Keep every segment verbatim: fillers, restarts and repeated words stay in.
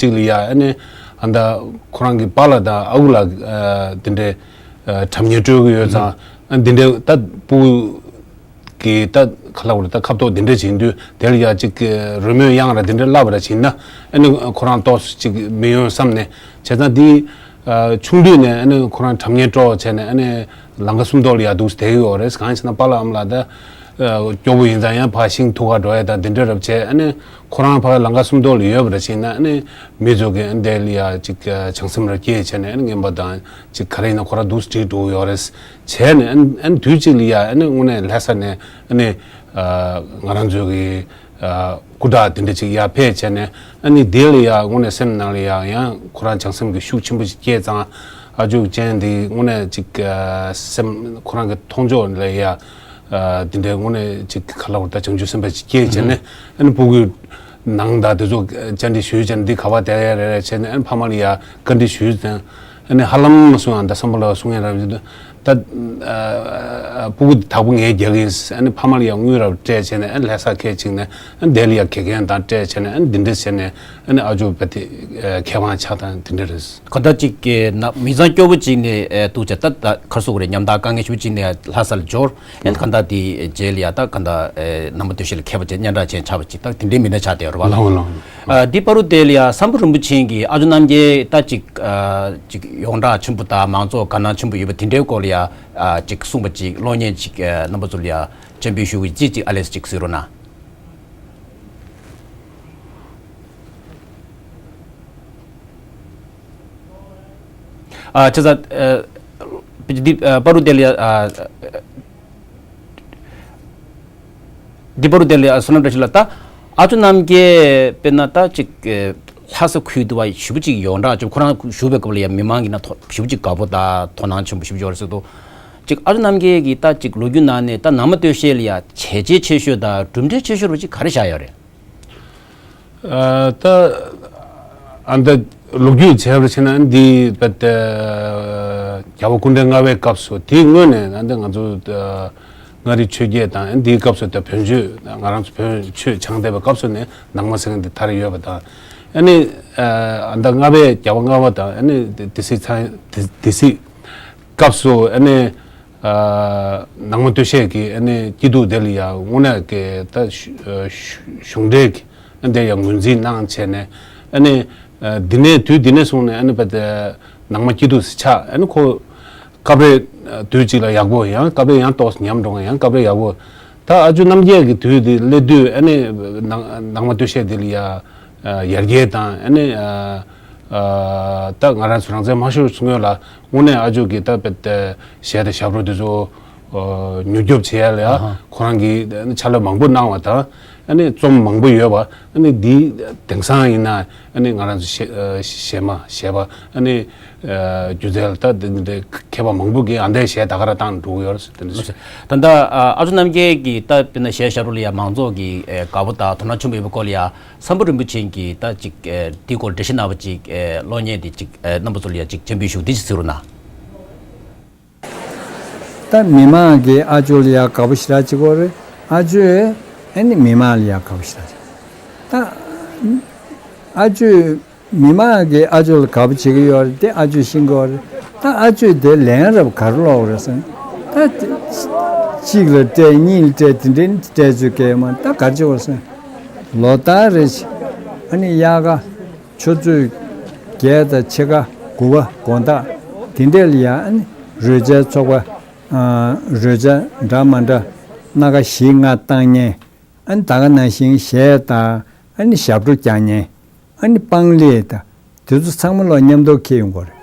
གཅིག་ལ་ཡ་ཨ་ནི་ཨ་ད་ཁོ་རང་གི་པཱ་ལགས་དང་ཨ་ཁུ་ལགས་དེ་འདྲའི་ཨ་དྲ་བརྙན་སྤྲོད་ཀྱི་ཡོད་ཙང་ཨ་འདི་འདྲའི་ད་སྤུ་གུ་གི་ད་ག་ལབ་དགོས་རེད། ད་ཁ་ཐོག་དེ་འདྲ་བྱེད་དུས་དེ་ལ་ཡ་གཅིག་རོལ་མོའི་དབྱངས་ར་དེ་འདྲ་བསླབ་པ་ར་བྱིན་ན་ཨ་ནི་ཁོ་རང་ཏོག་ཙམ་གཅིག་མི་ཡོང་བསམ་ནས། བྱས་ཙང་འདི་ཨ་ཆུང་དུས་ནས་ཨ་ནི་ཁོ་རང་དྲ་བརྙན་སྤྲོ་བྱས་ནས་ཨ་ནི་ལམ་ཁ་སུམ་མདོ་ལ་ཡ་འདུག་སེ་བསྡད་ཡོད་རེད། གང་ཡིན་ཟེར་ན་པཱ་ལགས་ཨ་མ་ལགས་ད་ཨ་སྐྱོ་པོ་ཡིན་ཙང་ཡང་ཕར་ཤིང་འཐུ་ག་འགྲོ་ཡ་དང་དེ་འདྲ་རབ་བྱས། ཨ་ནི་ཁོ་རང་ཕར་ལམ་ཁ་སུམ་མདོ་ལ་ཡོད་པ་ར་བྱས་ན་ཨ་ནི་མི་ཚོ་གི་ཨ་ནི་དེ་ལ་ཡ་ཅིག་ཨ་བྱང་སེམས་ར་སྐྱེས་བྱས་ནས་ཨ་ནི་རྔན་པ་དང་ཅིག་ག་རེ་ཡིན་ན་ཁོ་རང་འདུག་སེ་སྒྲིག་འགྲོ་གི་ཡོད་རེད། བྱས་ནས་ཨ་ནི་ཨ་ནི་དུས་གཅིག་ལ་ཡ་ཨ་ནི་དངོས་གནས་ལྷ་ས་ནས་ཨ་ནི་ཨ་ང་རང་ཚོའི་གི་ཨ་སྐུ་དྲག་དེ་འདྲ་ཅིག་ཡར་ཕེབས་བྱས་ནས་ཨ་ནི་དེ་ལ་ཡ་དངོས་གནས་སེམས་ནང་ལ་ཡ་ཡང་ཁོ་རང་བྱང་སེམས་ཀྱི་ཤུགས་ཆེན་པོ་ཞིག་སྐྱེས་ཙང་ཨ་ཅོ་ཅན་དེ་དངོས་གནས་ཅིག་ཨ་སེམས་ཁོ་རང་གི་མཐོང་ཕྱོགས་ལ་ཡ་ཨ་དེ་འདྲའི་དངོས་གནས་ཅིག་ག་ལབ་དགོས་རེད། ད་བྱང་ཆུབ་སེམས་དཔའ་ཅིག་སྐྱེས་བྱས་ནས་ཨ་ནི་སྤུ་གུ་ནང་ད་དེ་ཚོ་བཅར་འདྲི་ཞུས་བྱས་ནས་འདི་ག་པར་བསྡད་ཡ་རེད་རེད་བྱས་ནས་ཨ་ནི་ཕ་མ་ལ་ཡ་བཀའ་འདྲི་ཞུས་ཙང་ཨ་ནི་ཧ་ལམ་མ་སོང་ཡང་ད་བསམ་པ་ལ་གསུང་ཡ་རབ་ཡོད་ད། ཨ་སྤུ་གུ་དྭགས་པོ་ངས་རྒྱག་གི་ཡིན། ཨ་ནི་ཕ་མ་ལ་ཡང་དངུལ་རབ་སྤྲད་བྱས་ནས་ཨ་ནི་ལྷ་ས་ཁྱེད་ཅིག་ནས་ཨ་ནི་དེ་ལ་ཡ་དགེ་རྒན་དང་སྤྲད་བྱས་ནས་ཨ་ནི་འདི་འདྲ་བྱས་ནས་ཨ་ནི་ཨ་ཅོ་བ་དེ་མཁས་དབང་ཆགས་དང་འདི་འདྲ་རེད། ག་ད་ཅིག་གི་ན་མི་ཚང་སྐྱོ་པོ་ཅིག་ནས་ཨེ་འདུག་ཅེ་ད་ད་ཁར་སོ་གོ་རེ་ཉམ་ཐག་དཀའ་ངལ་ཞུ་ཅིག་ནས་ལྷ་ས་ལ་འབྱོར། ཨེ་ག་ད་དེ་རྗེས་ལ་ཡ་ད་ག་ད་ཨེ་ནང་པ་སྟོད་གཞས་ལ་མཁས་པ་ཅིག་སྙན་གྲགས་ཅན་ཆགས་པ་ཅིག་ད་དེ་འདྲའི་མི་སྣ་ཆགས་བསྡད་ཡོད་རེད་བ་ལ། ལོང་ལོང་། ཨ་འདི་བར་དུ་དེ་ལ་ཡ་བསམ་ཡས་རིན་པོ་ཆེ་གིས་ཨ་ཅོ་རྣམ་རྒྱལ་ད་ཅིག་ཨ་ཅིག་ཡོངས་གྲགས་ཆེན་པོ་དང་མང་ཚོགས་དགའ་སྣང་ཆེན་པོ་ཡོད་པ་དེ་འདྲའི་སྐོར་ལ་ཡ་ཨ་ཅིག་གསུངས་པ་ཅིག་གློག་བརྙན་ཅིག་ཨ་རྣམ་པ་ཚོ་ལ་ཡ་སྤྱན་འབུལ་ཞུ་གི་ཅིག་ཅིག་ཨ་ལེ་སི་ཅིག་གཟིགས་རོགས་གནང་། ཨ་ཆ་ཚ་ཨ་འདི་ཨ་བར་དུ་དེ་ལ་ཡ་ཨ། འདི་བར་དུ་དེ་ལ་བསོད་ནམས་བཀྲ་ཤིས་ལགས་ད་ཨ་ཅོ་རྣམ་རྒྱལ་དཔེར་ན་ད་ཅིག་ལྷ་ས་ཁུལ་དུ་བ་ཞེ་པོ་ཅིག་ཡོངས་གྲགས་ཅིག་ཁོ་རང་བཞུགས་པའི་སྐབས་ལ་ཡ་མི་མང་གི་ནང་ཐོག་ཞེ་པོ་ཅིག་དགའ་པོ་དང་དོ་སྣང་ཆེན་པོ་ཞེ་པོ་ཅིག་ཡོད་རེད་ཟེར་དུས། ཅིག་ཨ་ཅོ་རྣམ་རྒྱལ་གྱི་ད་ཅིག་ལོ་རྒྱུས་ནང་ནས་ད་ནང་པ་སྟོད་གཞས་ལ་ཡ་བྱས་རྗེས་ཆེ་ཤོས་དང་གྲུབ་འབྲས་ཆེ་ཤོས་རུ་ཅིག་ག་རེ་བཞག་ཡོད་རེད། ཨ་ད་ཨ་ད་ལོ་རྒྱུས་བྱས་པར་བྱས་ན་འདི་བད་རྒྱལ་བ་སྐུ་ཕྲེང་ལྔ་པའི་སྐབས་སུ་དེའི་སྔོན་ནས་ཨ་ད་ང་ཚོ་ཨ་མངའ་རིས་ཆོས་བརྒྱད་དང་འདིའི་སྐབས་སུ་ད་བོན་ཆོས་ང་རང་ཚོ་བོན་ཆོས་སྦྱངས་བསྡད་པའི་སྐབས་སུ་ནས་ནང་པ་ཟེར་མཁན་འདི་དར་ཡོད་པ་དང་། ཨ་ནི་ཨ་ད་ལྔ་པའི་རྒྱལ་བ་ལྔ་པ་དང་ཨ་ནི་སྡེ་སྲིད་ཚང་སྡེ་སྲིད་སྐབས་སུ་ཨ་ནི་ཨ་ནང་པ་སྟོད་གཞས་ཀྱི་ཨ་ནི་སྐྱིད་སྡུག་དེ་ལ་ཡང་དངོས་གནས་ཀྱི་ད་གཞུང་འབྲེལ་གྱི་ཨ་འདིར་ཡང་ངོས་འཛིན་གནང་བྱས་ནས་ཨ་ནི་འདི་ནས་དུས་འདི་ནས་བཟུང་ནས་ཨ་ནི་བ་དེ་ནང་པ་སྐྱིད་སྡུག་ཆགས། ཨ་ནི་ཁོ་སྐབས་རེ་དུས་གཅིག་ལ་ཡག་པོ་ཡང་སྐབས་རེ་ཡང་ཏོག་ཙམ་ཉམས་འགྲོ་ཡང་སྐབས་རེ་ཡག་པོ། ད་ཨ་ཅོ་རྣམ་རྒྱལ་གྱི་དུས་འདི་སླེབས་དུས་ཨ་ནི་ནང་ནང་པ་སྟོད་གཞས་འདི་ལ་ཡང་ཡར་རྒྱས་དང་ཨ་ནི་ད་ང་རང་ཚོ་རང་བཙན་མ་ཤོར་སྔོན་ལ་དངོས་གནས་ཨ་ཅོ་གི་ད་བད་གཞས་དང་ཞབས་བྲོ་འདི་ཚོ་མྱུར་སྐྱོབ་བྱེད་ཡ་ལ་ཡ་ཁོ་རང་གིས་ཕྱག་ལས་མང་པོ་གནང་བ་དང་ཨ་ནི་རྩོམ་མང་པོ་ཡོད་པ་ཨ་ནི་འདི་དེང་སང་ཡིན་ན་ཨ་ནི་ང་རང་ཚོ་གཞས་མ་གཞས་པ་ཨ་ནི་སྒྱུ་རྩལ་ད་འདི་འདྲའི་མཁས་པ་མང་པོ་གིས་ཨ་འདྲའི་གཞས་ད་ག་རང་བཏང་འགྲོ་གི་ཡོད་རེད་ཟེར་དེ་འདྲ་ཞིག་ད་ལྟ་ཨ་ཅོ་རྣམ་རྒྱལ་གྱིས་ད་དཔེར་ན་གཞས་ཞབས་བྲོ་ལ་ཡ་མང་ཚོགས་ཀྱིས་དགའ་པོ་དང་དོ་སྣང་ཆེན་པོ་ཡོད་པའི་སྐོར་ལ་ཡ། བསམ་ཡས་རིན་པོ་ཆེ་གིས་ད་ཅིག་ཨེ་འདི་སྐོར་འགྲེལ་བཤད་གནང་བ་ཅིག་ཨེ་གློག་བརྙན་འདི་ཅིག་ཨེ་རྣམ་པ་ཚོ་ལ་ཡ་ཅིག་སྤྱན་འབུལ་ཞུ་འདི་ཅིག་གཟིགས་རོགས་གནང་། ད་མི་མང་གིས་ཨ་ཅོ་ལ་ཡ་དགའ་པོ་ཞེ་དྲག་བྱེད་ཀྱི་ཡོད་རེད། ཨ་ཅོས་ཨ་ནི་མི་མང་ལ་ཡ་དགའ་པོ་ཞེ་དྲག་བྱེད། ད་ཨ་ཅོས་མི་མང་གིས་ཨ་ཅོ་ལ་དགའ་པོ་བྱེད་ཀྱི་ཡོད་རེད་དེ་ཨ་ཅོས་ཤེས་ཀྱི་ཡོད་རེད། ད་ཨ་ཅོས་དེ་ལན་རབ་ག་རེ་སློག་རེད་ཟེར། ད་གཅིག་ལ་སྤྲད་གཉིས་ལ་སྤྲད་དེ་འདྲའི་སྤྲད་ཚུལ་སྐད་མ་ད་ག་རེ་བྱེད་དགོས་ཟེར། ལོ་ལྟར་རེ་བཞིན་ཨ་ནི་དབྱར་ཁ་ཆུ་ཚོད་བརྒྱད་དང་ཕྱེད་ཀ་དགུ་པ་དགོང་དག་དེ་འདྲས་ལ་ཡང་ཨ་ནི་རོལ་ཆའི་ཚོགས་པ་རོལ་ཆ་འདྲ་མ་འདྲ་སྣ་ཁ་བཞི་ལྔ་བཏང་མཁན་ཨ་ནི་ད་ག་ནང་བཞིན་གཞས་དང་ཨ་ནི་ཞབས་བྲོ་རྒྱག་མཁན་ཨ་ནི་སྤང་ལེ་དང་། དེ་ཚོ་ཚང་མ་ལོག་མཉམ་དུ་འཁྱེར་ཡོང་གི་རེད།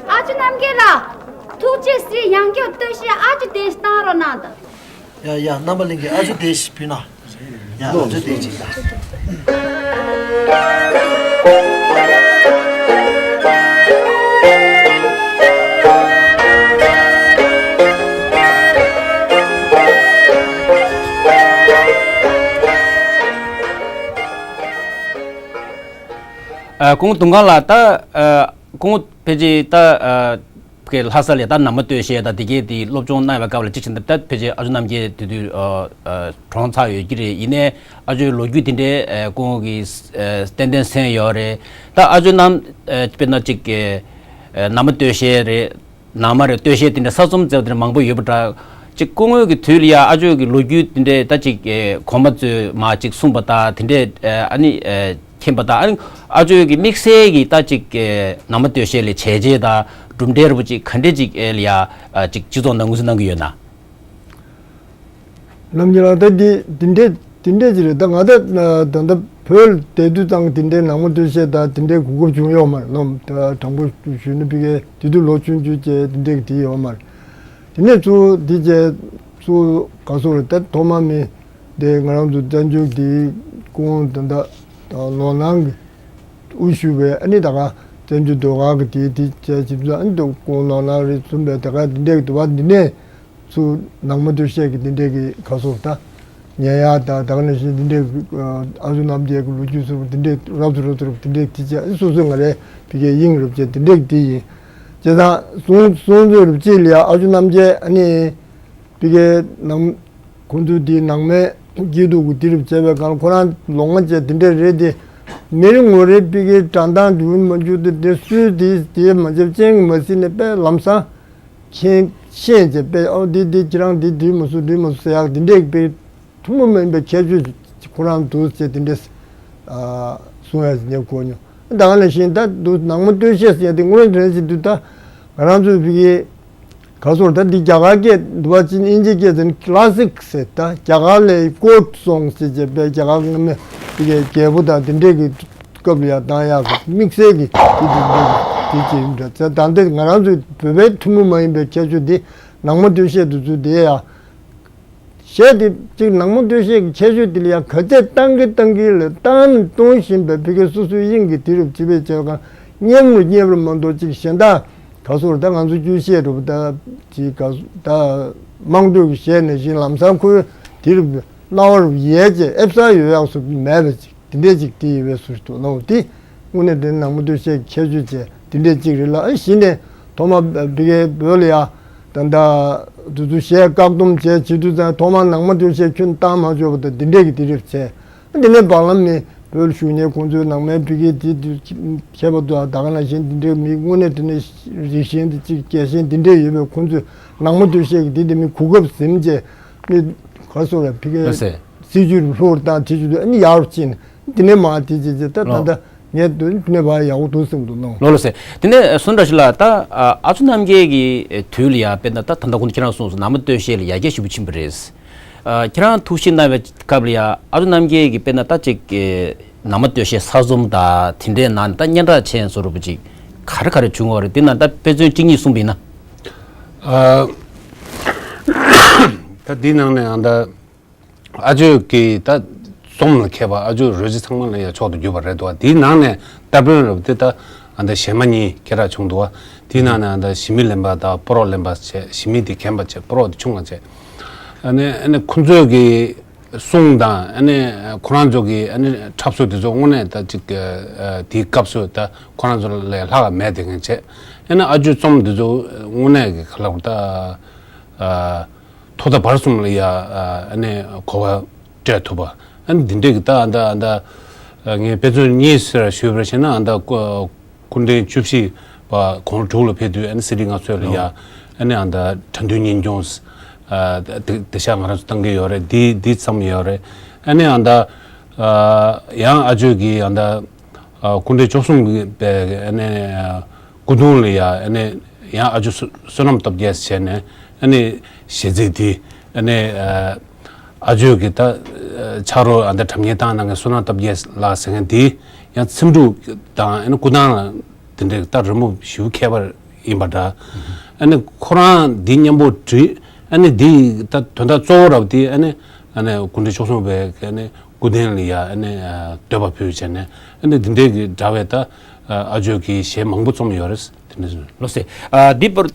ཨ་ཅོ་རྣམ་རྒྱལ་ལགས། ཐུགས་རྗེ་གཟིགས། ཡང་བསྐྱར་བསྟོད་བཤད་ཨ་ཅོ་བདེ། བཏང་རོགས་གནང་དང་། ཡ་ཡ། རྣམ་པ་ལྷན་རྒྱས། ཨ་ཅོ་དེ་ཞིག་ཕུལ་ན། ཡ། ཨ་ཅོ་དེ་ཅིག་ད། ཨ། སྐུ་ངོ་དུང་དཀར་ལགས། ད། ཨ། སྐུ་ངོ་ཕལ་ཆེར་ད། ཨ། གི་ལྷ་ས་ལ་ད་ནང་མི་སྟོད་གཞས་དང་དེ་གའི་དེ་སློབ་སྦྱོང་གནང་བའི་སྐབས་ལ་གཅིག་བྱས་ན། ད་ཕལ་ཆེར་ཨ་ཅོ་རྣམ་རྒྱལ་དེ་དུས་ཨ་ཨ་གྲོངས་ཚར་ཡོད་ཀྱི་རེད། ཡིན་ནའི་ཨ་ཅོའི་ལོ་རྒྱུས་དེ་འདྲའི་ཨ་ཁོང་གིས་ཨ་ཏན་ཏན་གསན་ཡོད་རེད། ད་ཨ་ཅོ་རྣམ་ཨ་དཔེར་ན་གཅིག་གི་ཨ་ནང་མི་སྟོད་གཞས་རེད། ནང་མི་རེད། སྟོད་གཞས་དེ་འདྲ་གསར་རྩོམ་མཛད་པ་དེ་འདྲ་མང་པོ་ཡོད་པ་འདྲ། གཅིག་སྐུ་ངོ་གི་དུས་ལ་ཡ་ཨ་ཅོ་གི་ལོ་རྒྱུས་དེ་འདྲའི་ད་གཅིག་ཨ་གོང་མ་ཚོས་མར་གཅིག་གསུངས་པ་དང་དེ་འདྲའི་ཨ་ཨ་ནི་ཨ། མཁྱེན་པ་དང་། ཨ་ནི་ཨ་ཅོའི་གི་དམིགས་བསལ་གྱི་ད་ཅིག་ཨེ་ནང་མི་སྟོད་གཞས་ལ་བྱས་རྗེས་དང་གྲུབ་འབྲས་རུ་ཅིག་ག་འདྲས་ཅིག་ཨེ་ལ་ཡ་ཨ་ཅིག་སྤྱི་ཚོགས་ནང་ངོས་འཛིན་གནང་གི་ཡོད་ན། རྣམ་རྒྱལ་ལགས། ད་འདི་འདི་འདྲས་འདི་འདྲས་ཅིག་རེད། ད་ང་ད་ད་ལྟ་བོད་ལ་བསྡད་དུས་ཙང་འདི་འདྲའི་ནང་མི་སྟོད་གཞས་དང་འདི་འདྲའི་གོ་སྐབས་བྱུང་ཡོད་མ་རེད། ནམ་ད་དྲང་པོ་ཞུས་ན་ཕ་གིའི་དེ་དུས་ལོ་ཆུང་ཆུང་བྱས་འདི་འདྲས་ཀྱི་དེ་ཡོད་མ་རེད། དེ་ནས་ཚུར་འདི་བྱས་ཚུར་ག་སོང་རེད། ད་ཐོག་མ་མི་དེ་ང་རང་ཚོ་བཙན་བྱོལ་འདིའི་ཁོང་ད་ལྟ་ནོར་གནག་གི་དབུ་བཞུགས་པའི་ཨ་ནི་ད་ག་བཙན་བྱོལ་ཟློས་གར་གྱི་དེ་དེ་བྱས་བྱེད་དུས་ཨ་ནི་ད་ཁོང་ནོར་གནག་རེད་གསུངས་པའི་ད་ག་འདི་འདྲའི་དུ་བ་འདི་ནས་ཚུར་ནང་མི་སྟོད་གཞས་ཀྱི་འདི་འདྲའི་གི་ག་སོང་ད་ཉན་ཡག་ད་ད་ག་ནང་བཞིན་འདི་འདྲའི་ཨ་ཅོ་རྣམ་རྒྱལ་གྱི་ལོ་རྒྱུས་ཟུར་འདི་འདྲའི་རབ་ཏུ་རབ་ཏུ་རབ་འདི་འདྲའི་དེ་བྱས་ཨ་ནི་སོ་སོའི་ང་རའི་ཕ་གིའི་དབྱིངས་རུ་བྱས་འདི་འདྲའི་གི་དེ་ཡིན། བྱས་ཙང་གསུང་གསུང་ཚོད་རུ་གཅིག་ལ་ཡ་ཨ་ཅོ་རྣམ་རྒྱལ་ཨ་ནི། ཕ་གིའི་ནང་ཁོང་ཚོའི་དེའི་ནང་མའི་སྐྱིད་སྡུག་གི་དེ་རུ་བྱས་པའི་སྒང་ཁོ་རང་ལོ་ང་བཅས་དེ་འདྲ་རེད་དེ། མི་རེ་ངོ་རེ་ཕ་གིའི་འགྲོ་སྟངས་འདུག་མ་འཇུག་དེ་དེ་སུས་དེ་དེ་མ་བྱས་ཅན་གྱི་མ་སྲིད་ནས་དཔེ་ལམ་སང་མཁྱེན་ཤེས་བྱས་དཔེ་ཨོ་དེ་དེ་ཁྱེད་རང་དེ་དེ་མ་སུ་དེ་མ་སུ་ཟེར་ཡག་དེ་འདྲས་དཔེ་ཐུན་མོང་མ་ཡིན་པའི་ཁྱད་ཆོས་ཁོ་རང་འདུག་ཟེར་དེ་འདྲས་གསུང་ཡག་ངས་གོ་མྱོང་། ད་ག་ནང་བཞིན་ད་འདུག་ནང་མི་སྟོད་གཞས་ཟེར་དེ་དངོས་དོན་ཟེར་དུས་ད་ང་རང་ཚོའི་ཕ་གིའི་ག་སོང་ད་འདི་རྒྱ་གར་སྐད་འདུག་པ་ཅིག་དབྱིན་ཇི་སྐད་ཟེར་ན་ཀི་ལ་སིག་ཟེར། ད་རྒྱ་གར་ལ་ཀོལཌ་སོང་ཟེར་བྱས་པའི་རྒྱ་གར་གྱི་སྔ་མའི་དེ་གའི་རྒྱལ་པོ་དང་དེ་འདྲས་ཀྱི་སྐབས་ལ་ཡང་བཏང་ཡག་གི་དམིགས་བསལ་གྱི་དེ་དེ་འདྲས་ཀྱི་དེ་བྱས་ཡིན་འདྲ་ཟེར། ད་འདི་ང་རང་ཚོའི་བོད་པའི་ཐུན་མོང་མ་ཡིན་པའི་ཁྱད་ཆོས་འདི་ནང་མི་སྟོད་གཞས་འདི་ཚོ་དེ་ཡང་། གཞས་དེ་གཅིག་ནང་མི་སྟོད་གཞས་ཀྱི་ཁྱད་ཆོས་དེ་ལ་ཡང་ག་ཚད་བཏང་གི་བཏང་གི་ལ་བཏང་ནས་གཏོང་བཞིན་པའི་ཕ་གི་སོ་སོའི་དབྱིངས་ཀྱི་དེ་རུ་བྱེད་པའི་བྱེད་སྒང་སྙན་རུ་སྙན་རུ་མ་གཏོགས་གཅིག་གཞན་དག་ག་སོགས་ད་ང་ཚོ་དཀྱུས་གཞས་རུ་ད་ཅིག་ག་ད་དམངས་ཁྲོད་ཀྱི་གཞས་ནང་བཞིན་ལམ་སང་ཁོའི་དེ་རུ་རྣ་བ་རུ་ཡལ་བྱས་ཨེབ་ས་ཡོད་ཡག་སུ་མེད་པ་ཅིག་དེ་འདྲས་ཅིག་དེ་ཡིན་པའི་ཟུར་དུ་ལོ་དེ་དངོས་གནས་དེ་ནང་མི་སྟོད་གཞས་ཀྱི་ཁྱད་ཆོས་བཅས་དེ་འདྲས་ཅིག་རེད་ལ། ཨ་གཞི་ནས་ཐོག་མ་བི་གའི་བོད་ལ་ཡ་ད་ལྟ་དུ་ཚོ་གཞས་བཀག་སྡོམ་བྱས་བྱེད་དུས་ཙང་ཐོག་མ་ནང་མི་སྟོད་གཞས་ཁྱོན་བཏང་མ་ཆོག་པ་དང་དེ་འདྲས་ཀྱི་དེ་འདྲས་བྱས། དེ་ནས་བར་ལམ་ནས་བོད་ལ་བཞུགས་མཁན་ཁོང་ཚོའི་ནང་མའི་བི་གའི་དེ་དུས་ཁྱད་པར་དུ་ད་ག་ནང་བཞིན་དེ་འདྲས་མི་དངོས་གནས་དེ་ནས་རིགས་ཞེན་དེ་གཅིག་རྒྱལ་ཞེན་དེ་འདྲས་ཡོད་པའི་ཁོང་ཚོས་ནང་མི་སྟོད་གཞས་ཀྱི་དེ་དེ་མི་གོ་སྐབས་ཟིན་བྱས་མི་ག་སོགས་ལ་བི་གའི་ལགས་སེ། སྲིད་ཇུས་ལྷུར་བཏང་དེ་བྱེད་དུས་ཨ་ནི་ཡག་རུ་ཕྱིན། དེ་ནས་མ་དེ་བྱེད་བྱེད་ད་ད་ལོ། ད་ངས་དུ་དེ་ནས་བ་ཡག་པོ་འདུག་བསམ་འདུག་ནོ། ལོ་ལོ་ཟེར། དེ་ནས་སུ་འདྲ་ཞིག་ལ་ད་ཨ་ཨ་ཚོ་རྣམ་རྒྱལ་གྱི་དུས་ལ་ཡ་དཔེར་ན་ད་ད་ལྟ་ཁོང་ཁྱེད་རང་གསུངས་སོང་ནང་མི་སྟོད་གཞས་ལ་ཡར་རྒྱས་ཞེ་པོ་ཕྱིན་པ་རེད། ཨ་ཁྱེད་རང་ཐུགས་ཞིབ་གནང་བའི་སྐབས་ལ་ཡ་ཨ་ཚོ་རྣམ་རྒྱལ་གྱི་དཔེར་ན་ད་ཅིག་ནང་མི་སྟོད་གཞས་གསར་རྩོམ་དང་དེ་འདྲའི་ནང་ད་སྙན་གྲགས་ཅན་བཟོ་རུ་བ་ཅིག་ག་རེ་ག་རེ་བྱུང་བ་རེད། དེ་ནང་ད་དཔེ་མཚོན་གཅིག་གཉིས་གསུངས་པ་ཡིན་ན། ཨ་ད་འདི་ནང་ནས་ཨ་ད། ཨ་ཅོ་གིས་ད་རྩོམ་ལ་མཁས་པ་ཨ་ཅོ་རོལ་རྩེད་ཚང་མ་ལ་ཡང་མཆོག་ཏུ་གྱུར་པ་རེད་འདུག་དེའི་ནང་ནས་སྟ་དཔོན་རབ་དེ་ད་ཨ་ད་གཞས་མ་གཉིས་སྐད་གྲགས་བྱུང་འདུག་དེའི་ནང་ནས་ཨ་ད་ཞི་མི་གླེན་པ་དང་སྤོ་རོག་གླེན་པ་བྱས། ཞི་མི་དེ་རྒན་པ་བྱས། སྤོ་རོག་དེ་ཆུང་བ་བྱས། ཨ་ནི་ཨ་ནི་ཁོང་ཚོས་ཀྱི་གསུང་དང་ཨ་ནི་ཁོ་རང་ཚོ་གི་ཨ་ནི་འཁྲབ་སྲོལ་དེ་ཚོ་དངོས་གནས་ད་ཅིག་དེའི་སྐབས་སུ་ད་ཁོ་རང་ཚོ་ལས་ལྷག་མེད་དེ་ངས་བྱས། ཨ་ནི་ཨ་ཅོའི་རྩོམ་དེ་ཚོ་དངོས་གནས་ཀྱི་ག་ལ་བར་ད། ཐོག་མཐའ་བར་གསུམ་ལ་ཡ་ཨ་ནི་གོ་བ་སྤྲད་ཐུབ་པ། ཨ་ནི་འདི་འདྲས་ཀྱི་ད་ཨ་ད་ཨ་ད་ངས་དཔེ་མཚོན་གཉིས་ཟེར་ཞུས་པར་བྱས་ན་ཨ་ད་སྐུ་ཕྲེང་བཅུ་བཞི་པ་དགུང་ལོ་དྲུག་ལ་ཕེབས་དུས་ཨ་ནི་སི་ཏི་མངའ་གསོལ་ལ་ཡ་ཨ་ནི་ཨ་ད་དགྲ་འདུལ་གཉེན་སྐྱོང་ཨ་དེ་དེ་ཤག་ང་རང་ཚོ་བཏང་གི་ཡོད་རེད། འདི་འདི་ཙམ་ཡོད་རེད། ཨ་ནི་ཨ་ད་ཨ་ཡང་ཨ་ཅོ་གིས་ཨ་ད་ཨ་སྐུ་ཕྲེང་བཅུ་གསུམ་པའི་ཨ་ནི་སྐུ་གདུང་ལ་ཡ་ཨ་ནི་ཡང་ཨ་ཅོ་བསོད་བསོད་ནམས་སྟོབས་རྒྱལ་ཟེར་ནས་ཨ་ནི་གཞས་ཚིག་འདི་ཨ་ནི་ཨ་ཅོ་གི་ད་ཨ་ཕྱག་རོགས་ཨ་ད་སྒྲ་སྙན་བཏང་གནང་མཁན་བསོད་ནམས་སྟོབས་རྒྱལ་ལགས་ཟེར་མཁན་འདི་ཡང་ཚེམ་དྲུབ་དང་ཨ་ནི་སྐུ་ཐང་ལ་དེ་འདྲའི་ད་རི་མོ་ཞེ་པོ་མཁས་པ་ཡིན་པ་འདྲ། ཨ་ནི་ཁོ་རང་འདི་མཉམ་པོ་བྲིས། ཨ་ནི་འདི་ད་དོན་དག་གཙོ་བོ་རབ་འདི་ཨ་ནི་ཨ་ནི་སྐུ་ཕྲེང་བཅུ་གསུམ་པའི་ཨ་ནི་སྐུ་རྟེན་ལ་ཡ་ཨ་ནི་འདོད་པ་ཕུལ་བྱས་ནས་ཨ་ནི་འདི་འདྲའི་གི་འདྲ་བའི་ད་ཨ་ཅོ་གི་གཞས་མང་པོ་རྩོམ་ཡོད་རེད། དེ་འདྲ་ལོ་སེ། ཨ་འདི་བར་